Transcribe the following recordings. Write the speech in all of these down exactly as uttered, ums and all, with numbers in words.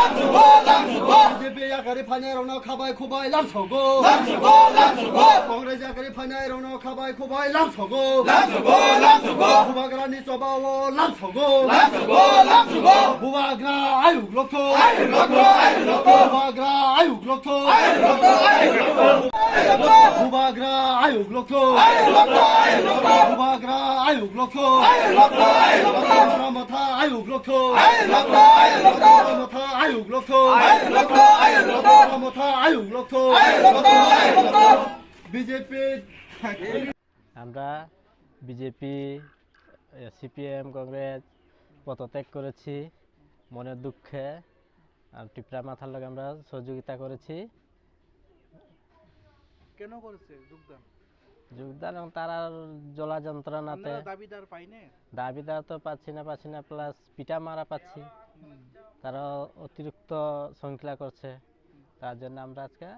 B J P yakarwi phainairokno khabai khubai lamsogo. Lamsogo, lamsogo. Congress yakarwi phainairokno khabai khubai lamsogo. Lamsogo, lamsogo. Bubagrani chobao lamsogo. Lamsogo, lamsogo. Bubagra ayuk lokthok. Ayuk lokthok, ayuk lokthok. Bubagra ayuk lokthok. Ayuk lokthok, ayuk lokthok. Bubagra ayuk lokthok. Ayuk lokthok, ayuk lokthok. Bubagra ayuk lokthok. Ayuk lokthok, ayuk lokthok. Tipra Motha ayuk lokthok. Ayuk lokthok, ayuk lokthok. Tipra Motha ayuk lokthok. Ayuk lokthok, ayuk lokthok. Tipra Motha ayuk lokthok. Ayuk lokthok, ayuk lokthok. B J P. আমরা BJP, CPM, Congress পদত্যাগ করেছি মনের দুঃখে। আর টিপরা মাথার লগে আমরা সহযোগিতা করেছি। কেন করেছে যোগদান? যোগদান এবং তারার জ্বালা যন্ত্রণাতে। আপনারা দাবিদার পাইনে? দাবিদার তো পাচ্ছি না, পাচ্ছি না, প্লাস পিটা মারা পাচ্ছি। হুম। তারা অতিরিক্ত শৃঙ্খলা করছে, তার জন্য আমরা আজকে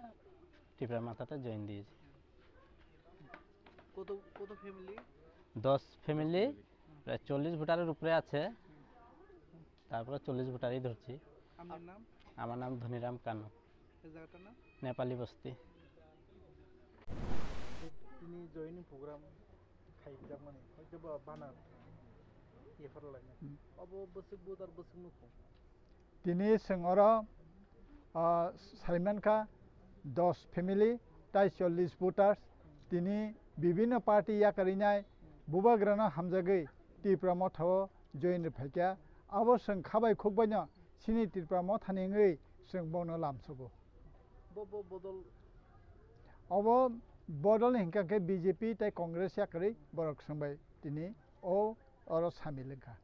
টিপরা মাথাতে জয়েন দিয়েছি। কত, কত ফ্যামিলি? দশ ফ্যামিলি, প্রায় চল্লিশ ভোটারের উপরে আছে, তারপরে চল্লিশ ভোটারই ধরছি। আপনার নাম? আমার নাম ধনিরাম কানু। এই জায়গাটার নাম? নেপালি বস্তি। Tini joining program khaijak mani, hoite ba banner, iye phar lai nai. Hmm. Obo bwswk voter bwswk nukho. Tini chwng oro, ah, saimankha dos family tai chollish voters. Tini bibhinno party yakarwi nai bubagrano hamjagwi Tipra Motha o join rwphaikha. Abo chwng khabai khukbaino chini Tipra Mothani wngwi chwng bono lamsogo. Bo, bo bodol. Obo bodol ni hinkha khe B J P tai Congress yakarwi borok chwngbai tini o oro samil wngkha.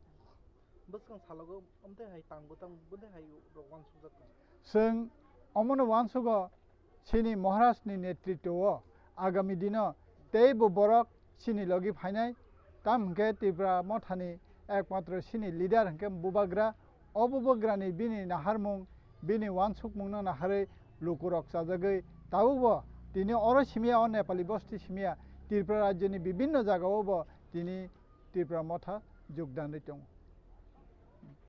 Bwskang salogo amtwi hai tango tang bwtwi hai rok wansukjak tong. Chwng omono wansugo chini Maharaj ni netritwo o agami dino teibo borok chini logi phainai, tamo hwnkhe Tipra Mothani ekmatro chini leader hwnkhe Bubagra. O Bubagrani bini naharmung, bini wansukmungno naharwi lukurok chajagwi tabukbo tini oro simiya, o Nepali bosti simiya, Tripura rajyoni bibinno jagao bo tini Tipra Motha jogdan rwi tongo.